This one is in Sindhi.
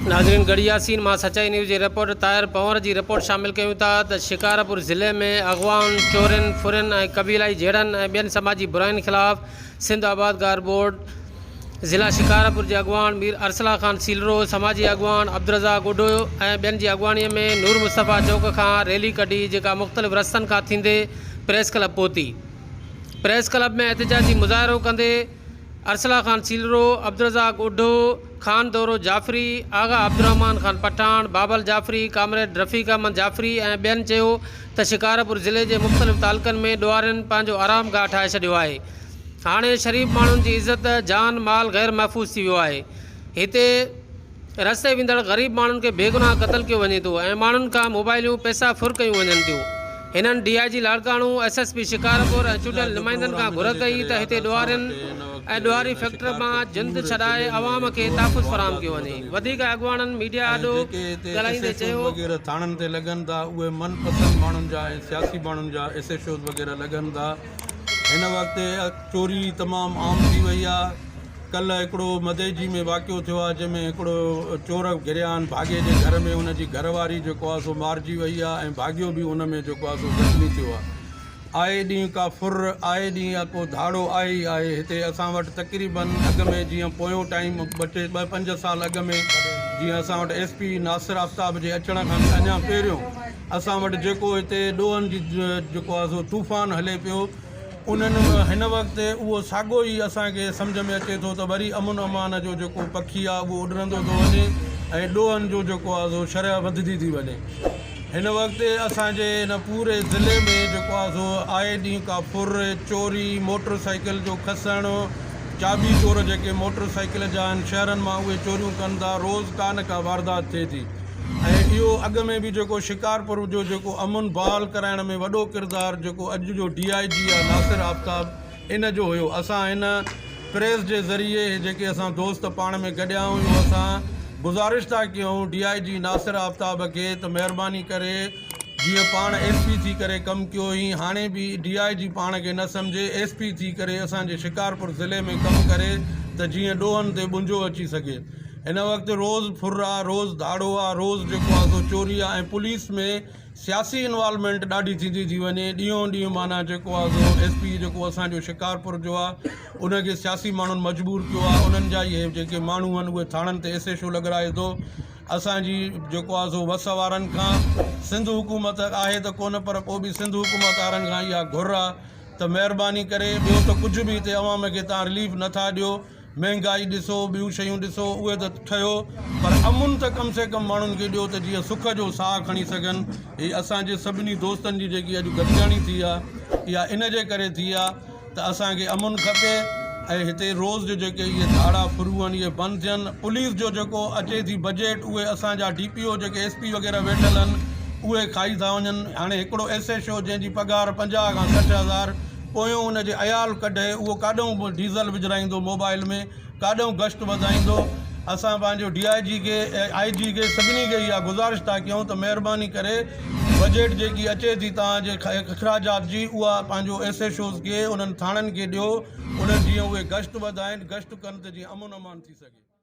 ناظرين ڳڙهي ياسين مان سچائي نيوز جي رپورٽر طاهر پنهور جي رپورٽ شامل ڪيون ٿا ته شڪارپور ضلعي ۾ اغوائن، چورين، ڦرين ۽ قبيلائي جهيڙن ۽ ٻين سماجي براين خلاف سنڌ آبادگار بورڊ ضلع شڪارپور جي اڳواڻ مير ارسلا خان سيلرو، سماجي اڳواڻ عبدالرزاق اوڍو ۽ ٻين جي اڳواڻي ۾ نور مصطفيٰ چوڪ کان ريلي ڪڍي جيڪا مختلف رستن کان ٿيندي پريس ڪلب پهتي. پريس ڪلب ۾ احتجاجي مظاهرو ڪندي ارسلا خان سيلرو، عبدالرزاق اوڍو، خان دورو جعفري، آغا عبدالرحمان خان پٺاڻ، بابل جعفري، ڪامريڊ رفيق احمد جعفري ۽ ٻين چيو ته شڪارپور ضلعي جي مختلف تعلقن ۾ ڏوهارين پنهنجو آرام گاهه ٺاهي ڇڏيو آهي هاڻي شريف ماڻهن جي عزت، جان، مال غير محفوظ ٿي ويو آهي هتي رستي ويندڙ غريب ماڻهن کي بيگناهه قتل ڪيو وڃي ٿو ۽ ماڻهن کان موبائليون پئسا ڦر ڪيون وڃن ٿيون. هنن D I G Larkana, S S P Shikarpur ۽ چونڊيل نمائندن کان گهر ڪئي ته هتي ڏوهارين ۽ ڏوهاري فيڪٽر مان جند ڇڏائي عوام کي تحفظ فراهم ڪيو وڃي. وڌيڪ اڳواڻن ميڊيا ۽ آڏو جيڪي هتي ايس ڳالهائيندي ايڇ اوز چيو. وغيره ٿاڻن تي لڳن ٿا اهي من پسند ماڻهن جا ۽ سياسي ماڻهن جا ايس ايڇ اوز وغيره لڳن ٿا هن وقت چوري تمام عام ٿي وئي آهي ڪلهه هڪڙو مدئجي ۾ واقعو ٿيو آهي جنهن ۾ هڪڙو چور گهريا آهن ڀاڳي جي گهر ۾ ان جي گهر واري جيڪو آهي سو مارجي وئي آهي ۽ ڀاڳيو به ان ۾ جيڪو آهي سو زخمي ٿيو آهي آئي ڏينهن ڪا ڦر آئي ڏينهن يا ڪو ڌاڙو آهي ئي آهي هتي اسان وٽ تقريبن اڳ ۾ جيئن پويون ٽائيم ٻه ٽي ٻه پنج سال اڳ ۾ جيئن اسان وٽ ايس پي ناصر آفتاب جي اچڻ کان به اڃا پهريون اسان وٽ جيڪو هتي ڏوهن جي جيڪو آهي سو طوفان هلي پيو انهن هن وقت اهو ساڳيو ئي اسان کي سمجهه ۾ اچي ٿو ته وري امن امان جو جيڪو پکي آهي اهو اڏرندو ٿو وڃي ۽ ڏوهن جو جيڪو آهي سو شرح وڌندي ٿي وڃي. هن وقت اسان جي هن پوري ضلعي ۾ جيڪو آهي سو آئي ڏينهن ڪا ڦر، چوري، موٽر سائيڪل جو کسڻ، چاٻي چور جيڪي موٽر سائيڪل جا آهن شهرن مان اهي چوريون ڪن ٿا، روز ڪا نه ڪا واردات ٿئي ٿي. ۽ اهو اڳ ۾ به جيڪو شڪارپور جو جيڪو امن بحال ڪرائڻ ۾ وڏو ڪردار جيڪو اڄ جو ڊي I جي آ ناصر آفتاب ان جو هيو اسان هن پريس جي ذريعي هي جيڪي اسان دوست پاڻ ۾ گڏيا آهيون اهو اسان گذارش ٿا ڪيون ڊي I جي ناصر آفتاب کي ته مهرباني ڪري جيئن پاڻ ايس پي ٿي ڪري ڪم ڪيو هئين هاڻي به ڊي I جي پاڻ کي نه سمجهي ايس پي ٿي ڪري اسان جي شڪارپور ضلعي ۾ ڪم ڪري ته جيئن ڏوهن تي ٻنجو اچي سگهي. هن وقت روز ڦر آ، روز ڌاڙو آ، روز جيڪو آ سو چوري آ ۽ پوليس ۾ سياسي انوالومينٽ ڏاڍي ٿيندي ٿي وڃي، ڏينهون ڏينهن معنيٰ جيڪو آ سو ايس پي جيڪو اسان جو شڪارپور جو آ ان کي سياسي ماڻهن مجبور ڪيو آ، انهن جا ئي اهي جيڪي ماڻهو آهن اهي ٿاڻن تي ايس ايڇ او لڳرائي ٿو، اسان جي جيڪو آ سو وس وارن کان سنڌ حڪومت آهي ته ڪونه پر پوء به سنڌ حڪومت وارن کان اها گهر آ ته مهرباني ڪري ٻيو ته ڪجهه به هتي عوام کي تان رليف نٿا ڏيو. مهنگائي ڏسو، ٻيون شيون ڏسو، اهي ته ٺهيو پر امن ته ڪم سي ڪم ماڻهن کي ڏيو ته جيئن سک جو ساهه کڻي سگهن. هي اسان جي سڀني دوستن جي جيڪي اڄ گڏجاڻي ٿي آ، اها ان جي ڪري ٿي آ ته اسان کي امن کپي ۽ هتي روز جو جيڪي اهي ڌاڙا ڦرون آهن اهي بند ٿين. پوليس جو جيڪو اچي ٿي بجيٽ اهي اسان جا ڊي پي او جيڪي ايس پي وغيره ويٺل آهن اهي کائي ٿا وڃن. هاڻي هڪڙو ايس ايڇ او جنهن جي پگهار 50 کان 60 هزار پويون ان جي عيال ڪڍي اهو ڪاڏهون به ڊيزل وجهرائيندو موبائل ۾ ڪاڏهون گشت وڌائيندو اسان پنهنجو ڊي I جي کي آء جي کي سڀني کي اها گذارش ٿا ڪيون ته مهرباني ڪري بجيٽ جيڪي اچي ٿي توهان جي اخراجات جي اها پنهنجو ايس ايڇ اوز کي انهن ٿاڻن کي ڏيو انهن جيئن اهي گشت وڌائين گشت ڪن ته جيئن امن امان ٿي سگهي.